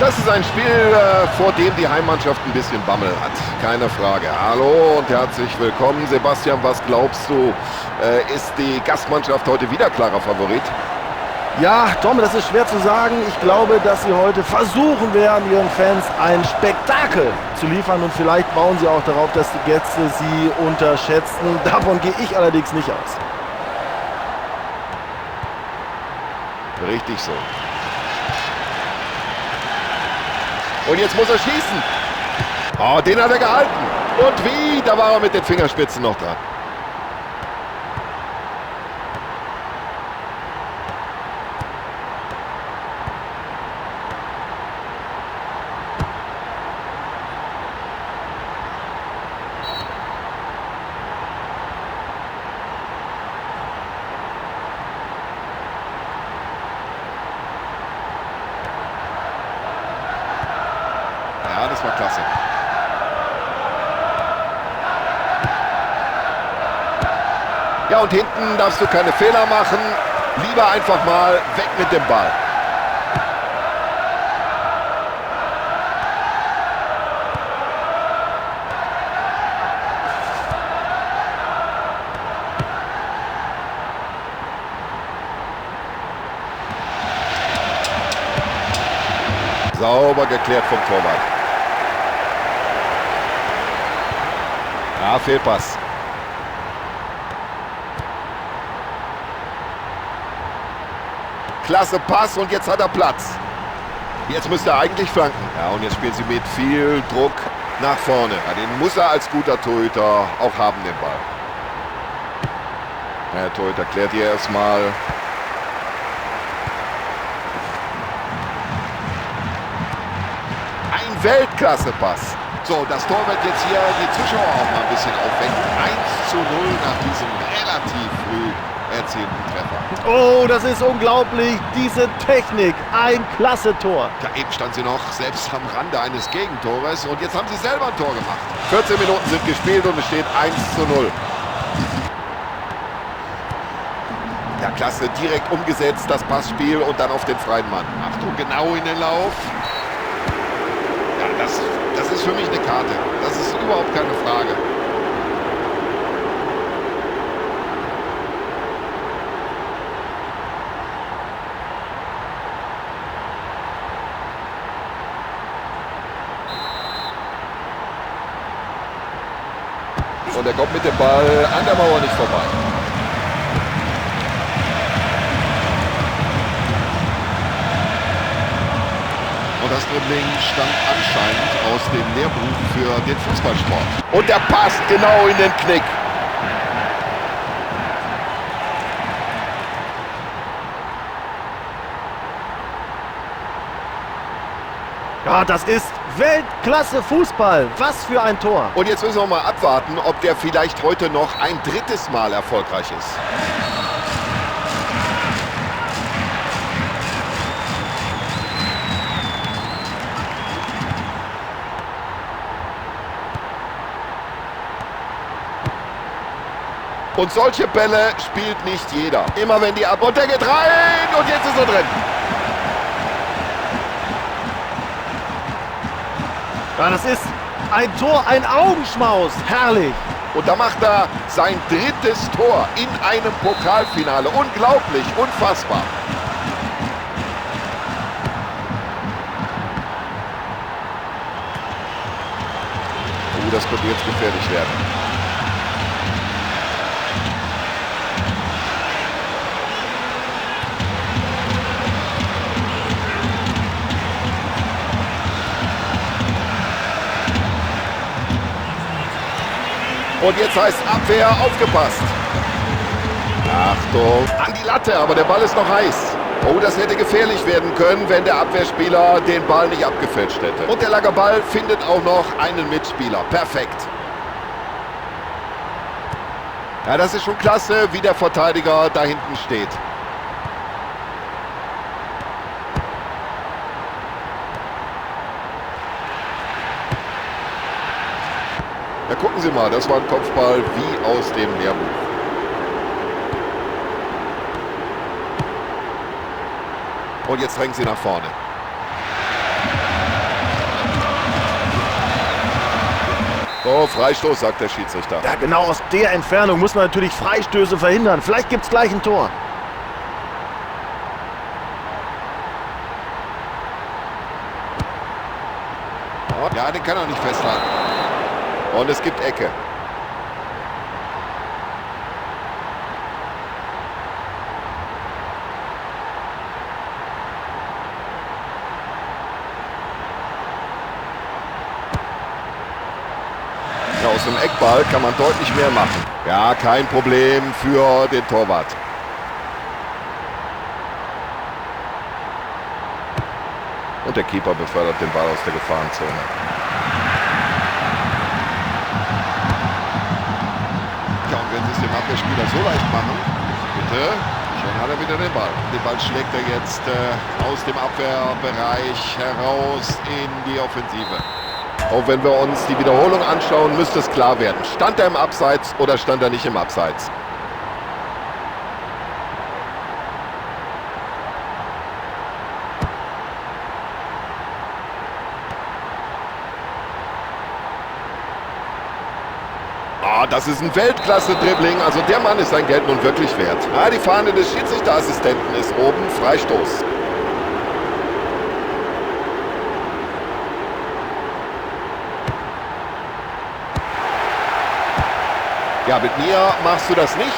Das ist ein Spiel, vor dem die Heimmannschaft ein bisschen Bammel hat. Keine Frage. Hallo und herzlich willkommen. Sebastian, was glaubst du, ist die Gastmannschaft heute wieder klarer Favorit? Ja, Tom, das ist schwer zu sagen. Ich glaube, dass sie heute versuchen werden, ihren Fans ein Spektakel zu liefern. Und vielleicht bauen sie auch darauf, dass die Gäste sie unterschätzen. Davon gehe ich allerdings nicht aus. Richtig so. Und jetzt muss er schießen. Oh, den hat er gehalten. Und wie? Da war er mit den Fingerspitzen noch dran. Ja, das war klasse. Ja, und hinten darfst du keine Fehler machen. Lieber einfach mal weg mit dem Ball. Sauber geklärt vom Torwart. Ja, Fehlpass. Klasse Pass und jetzt hat er Platz. Jetzt müsste er eigentlich flanken. Ja, und jetzt spielen sie mit viel Druck nach vorne. Ja, den muss er als guter Torhüter auch haben, den Ball. Der Torhüter klärt hier erstmal. Ein Weltklasse-Pass. So, das Tor wird jetzt hier die Zuschauer auch mal ein bisschen aufwecken. 1:0 nach diesem relativ früh erzielten Treffer. Oh, das ist unglaublich. Diese Technik. Ein klasse Tor. Ja, eben stand sie noch selbst am Rande eines Gegentores und jetzt haben sie selber ein Tor gemacht. 14 Minuten sind gespielt und es steht 1:0. Ja, klasse. Direkt umgesetzt, das Passspiel und dann auf den freien Mann. Achtung, genau in den Lauf. Ja, das ist für mich eine Karte. Das ist überhaupt keine Frage. Und er kommt mit dem Ball an der Mauer nicht vorbei. Und das Dribbling stammt anscheinend aus dem Lehrbuch für den Fußballsport. Und der passt genau in den Knick. Ja, das ist Weltklasse Fußball. Was für ein Tor. Und jetzt müssen wir mal abwarten, ob der vielleicht heute noch ein drittes Mal erfolgreich ist. Und solche Bälle spielt nicht jeder. Immer wenn die ab... Und der geht rein und jetzt ist er drin. Ja, das ist ein Tor, ein Augenschmaus. Herrlich. Und da macht er sein drittes Tor in einem Pokalfinale. Unglaublich, unfassbar. Oh, das könnte jetzt gefährlich werden. Und jetzt heißt Abwehr, aufgepasst. Achtung, an die Latte, aber der Ball ist noch heiß. Oh, das hätte gefährlich werden können, wenn der Abwehrspieler den Ball nicht abgefälscht hätte. Und der lange Ball findet auch noch einen Mitspieler. Perfekt. Ja, das ist schon klasse, wie der Verteidiger da hinten steht. Ja, gucken Sie mal, das war ein Kopfball wie aus dem Lehrbuch. Und jetzt drängen sie nach vorne. So, Freistoß, sagt der Schiedsrichter. Ja, genau aus der Entfernung muss man natürlich Freistöße verhindern. Vielleicht gibt es gleich ein Tor. Ja, den kann er nicht festhalten. Und es gibt Ecke. Ja, aus dem Eckball kann man deutlich mehr machen. Ja, kein Problem für den Torwart. Und der Keeper befördert den Ball aus der Gefahrenzone. Ja, und wenn sie es dem Abwehrspieler so leicht machen, bitte, schon hat er wieder den Ball. Den Ball schlägt er jetzt aus dem Abwehrbereich heraus in die Offensive. Auch wenn wir uns die Wiederholung anschauen, müsste es klar werden. Stand er im Abseits oder stand er nicht im Abseits? Ah, das ist ein Weltklasse-Dribbling. Also der Mann ist sein Geld nun wirklich wert. Ah, die Fahne des Schiedsrichterassistenten ist oben. Freistoß. Ja, mit mir machst du das nicht,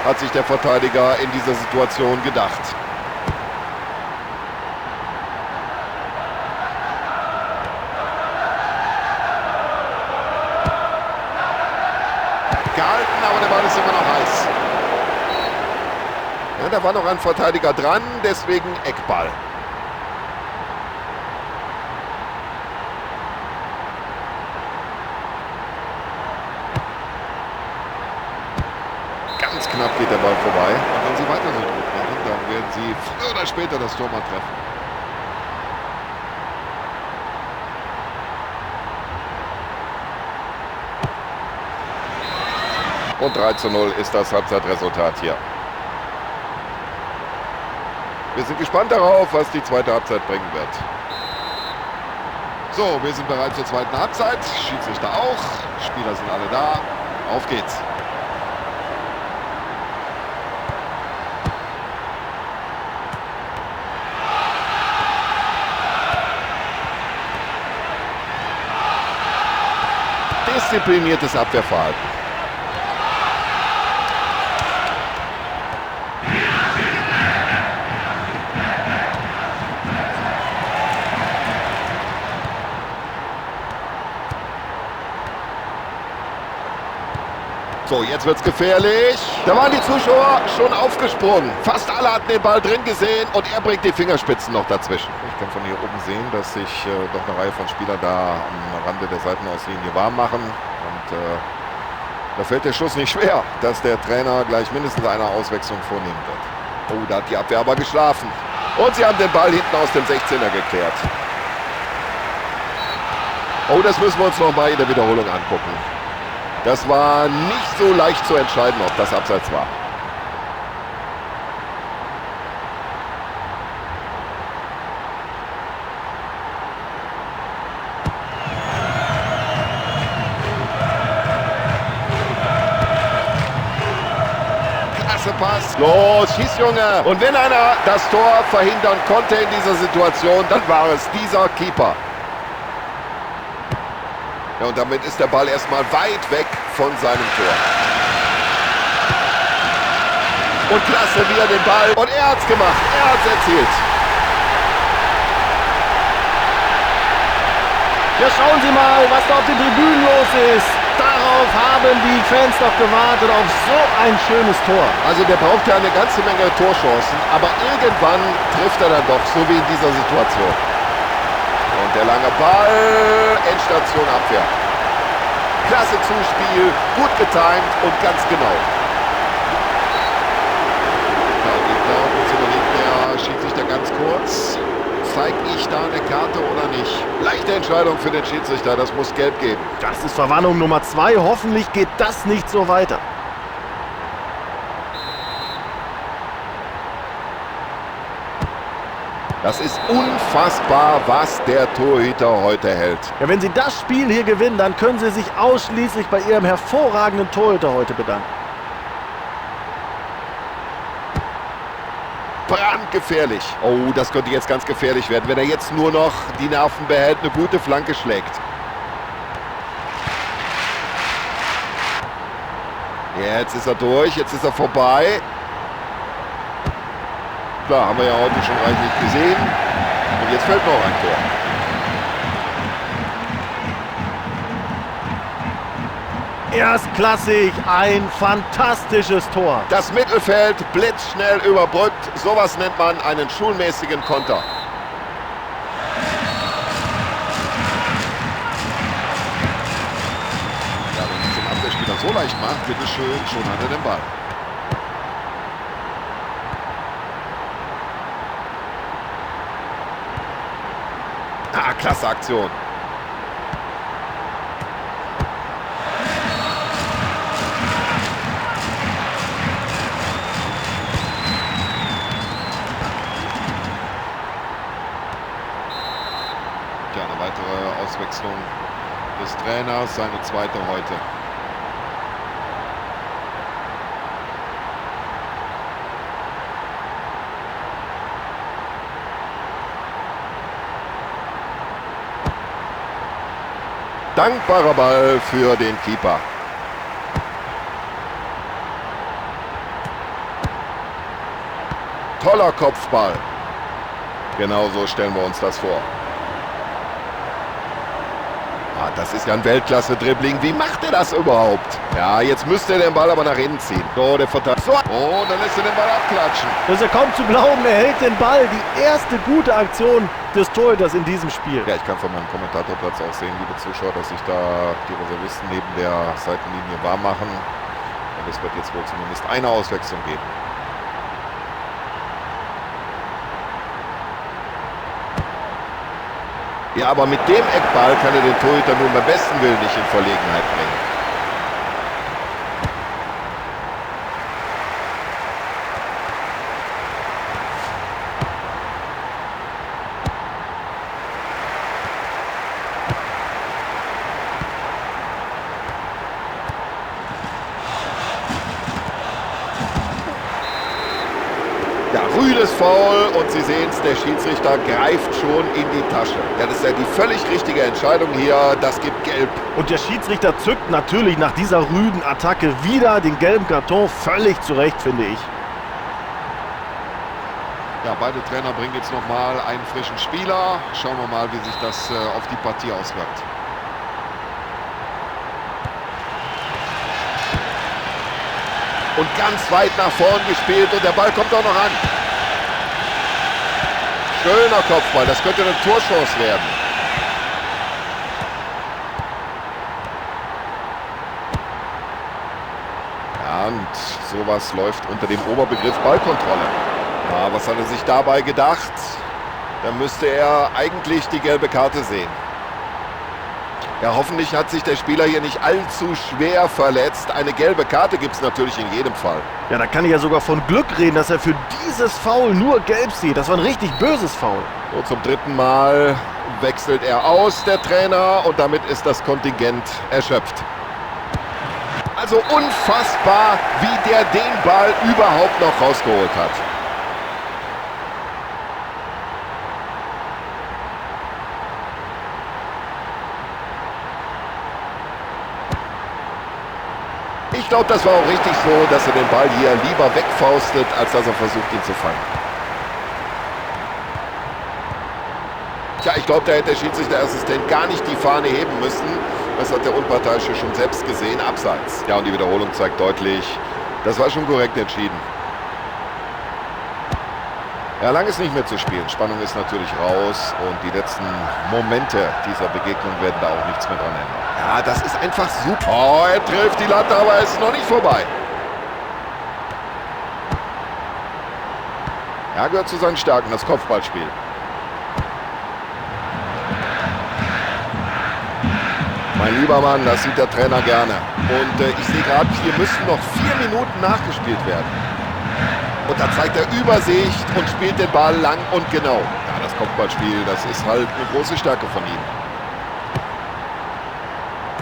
hat sich der Verteidiger in dieser Situation gedacht. Gehalten, aber der Ball ist immer noch heiß. Ja, da war noch ein Verteidiger dran, deswegen Eckball. Ganz knapp geht der Ball vorbei. Und wenn sie weiter so Druck machen, dann werden sie früher oder später das Tor mal treffen. Und 3:0 ist das Halbzeitresultat hier. Wir sind gespannt darauf, was die zweite Halbzeit bringen wird. So, wir sind bereit zur zweiten Halbzeit. Schiedsrichter auch. Spieler sind alle da. Auf geht's. Diszipliniertes Abwehrverhalten. So, jetzt wird's gefährlich. Da waren die Zuschauer schon aufgesprungen. Fast alle hatten den Ball drin gesehen und er bringt die Fingerspitzen noch dazwischen. Ich kann von hier oben sehen, dass sich doch eine Reihe von Spielern da am Rande der Seitenauslinie warm machen. Und da fällt der Schuss nicht schwer, dass der Trainer gleich mindestens eine Auswechslung vornehmen wird. Oh, da hat die Abwehr aber geschlafen. Und sie haben den Ball hinten aus dem 16er geklärt. Oh, das müssen wir uns noch mal in der Wiederholung angucken. Das war nicht so leicht zu entscheiden, ob das Abseits war. Klasse Pass. Los, schieß, Junge. Und wenn einer das Tor verhindern konnte in dieser Situation, dann war es dieser Keeper. Ja, und damit ist der Ball erstmal weit weg von seinem Tor. Und klasse, wieder den Ball. Und er hat's gemacht. Er hat's erzielt. Ja, schauen Sie mal, was da auf den Tribünen los ist. Darauf haben die Fans doch gewartet, auf so ein schönes Tor. Also der braucht ja eine ganze Menge Torchancen, aber irgendwann trifft er dann doch, so wie in dieser Situation. Und der lange Ball, Endstation Abwehr. Klasse Zuspiel, gut getimt und ganz genau. Ja, und ich glaube, jetzt überlegt der Schiedsrichter ganz kurz. Zeige ich da eine Karte oder nicht? Leichte Entscheidung für den Schiedsrichter, das muss gelb geben. Das ist Verwarnung Nummer 2. Hoffentlich geht das nicht so weiter. Das ist unfassbar, was der Torhüter heute hält. Ja, wenn sie das Spiel hier gewinnen, dann können sie sich ausschließlich bei ihrem hervorragenden Torhüter heute bedanken. Brandgefährlich. Oh, das könnte jetzt ganz gefährlich werden, wenn er jetzt nur noch die Nerven behält, eine gute Flanke schlägt. Jetzt ist er durch, jetzt ist er vorbei. Klar, haben wir ja heute schon reichlich gesehen. Und jetzt fällt noch ein Tor. Erstklassig, ein fantastisches Tor. Das Mittelfeld blitzschnell überbrückt. Sowas nennt man einen schulmäßigen Konter. Ja, wenn es dem Abwehrspieler so leicht macht, bitteschön, schon hat er den Ball. Ah, klasse Aktion. Tja, eine weitere Auswechslung des Trainers, seine zweite heute. Dankbarer Ball für den Keeper. Toller Kopfball. Genauso stellen wir uns das vor. Ah, das ist ja ein Weltklasse-Dribbling. Wie macht er das überhaupt? Ja, jetzt müsste er den Ball aber nach innen ziehen. So, der Verteidiger. So. Oh, dann lässt er den Ball abklatschen. Das ist ja kaum zu glauben, er hält den Ball. Die erste gute Aktion des Torhüters in diesem Spiel. Ja, ich kann von meinem Kommentatorplatz auch sehen, liebe Zuschauer, dass sich da die Reservisten neben der Seitenlinie warm machen. Und es wird jetzt wohl zumindest eine Auswechslung geben. Ja, aber mit dem Eckball kann er den Torhüter nun beim besten Willen nicht in Verlegenheit bringen. Ja, rüdes Foul und Sie sehen es, der Schiedsrichter greift schon in die Tasche. Ja, das ist ja die völlig richtige Entscheidung hier, das gibt Gelb. Und der Schiedsrichter zückt natürlich nach dieser rüden Attacke wieder den gelben Karton, völlig zu Recht, finde ich. Ja, beide Trainer bringen jetzt nochmal einen frischen Spieler. Schauen wir mal, wie sich das auf die Partie auswirkt. Und ganz weit nach vorn gespielt und der Ball kommt auch noch an. Schöner Kopfball, das könnte eine Torchance werden. Ja, und sowas läuft unter dem Oberbegriff Ballkontrolle. Ja, was hat er sich dabei gedacht? Da müsste er eigentlich die gelbe Karte sehen. Ja, hoffentlich hat sich der Spieler hier nicht allzu schwer verletzt. Eine gelbe Karte gibt es natürlich in jedem Fall. Ja, da kann ich ja sogar von Glück reden, dass er für dieses Foul nur gelb sieht. Das war ein richtig böses Foul. So, zum dritten Mal wechselt er aus, der Trainer. Und damit ist das Kontingent erschöpft. Also unfassbar, wie der den Ball überhaupt noch rausgeholt hat. Ich glaube, das war auch richtig so, dass er den Ball hier lieber wegfaustet, als dass er versucht, ihn zu fangen. Tja, ich glaube, da hätte der Schiedsrichterassistent gar nicht die Fahne heben müssen. Das hat der Unparteiische schon selbst gesehen, abseits. Ja, und die Wiederholung zeigt deutlich, das war schon korrekt entschieden. Ja, lang ist nicht mehr zu spielen. Spannung ist natürlich raus und die letzten Momente dieser Begegnung werden da auch nichts mehr dran ändern. Ja, das ist einfach super. Oh, er trifft die Latte, aber es ist noch nicht vorbei. Ja, gehört zu seinen Stärken, das Kopfballspiel. Mein lieber Mann, das sieht der Trainer gerne. Und ich sehe gerade, hier müssen noch 4 Minuten nachgespielt werden. Und da zeigt er Übersicht und spielt den Ball lang und genau. Ja, Das Kopfballspiel, das ist halt eine große Stärke von ihm.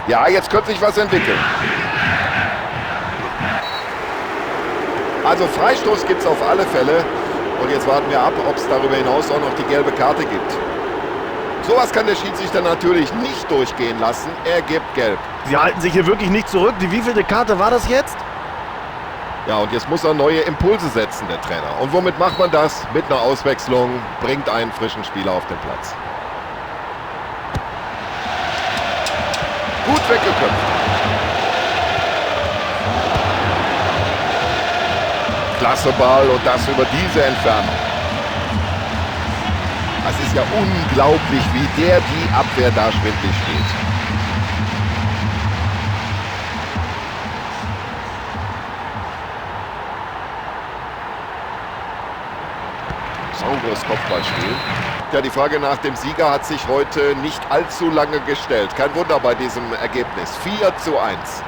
Ja, jetzt könnte sich was entwickeln. Also Freistoß gibt es auf alle Fälle. Und jetzt warten wir ab, ob es darüber hinaus auch noch die gelbe Karte gibt. Sowas kann der Schiedsrichter natürlich nicht durchgehen lassen. Er gibt gelb. Sie halten sich hier wirklich nicht zurück. Die wievielte Karte war das jetzt? Ja, und jetzt muss er neue Impulse setzen, der Trainer. Und womit macht man das? Mit einer Auswechslung, bringt einen frischen Spieler auf den Platz. Gut weggeköpft. Klasse Ball und das über diese Entfernung. Das ist ja unglaublich, wie der die Abwehr da schwindlig spielt. Sauberes Kopfballspiel. Ja, die Frage nach dem Sieger hat sich heute nicht allzu lange gestellt. Kein Wunder bei diesem Ergebnis. 4:1.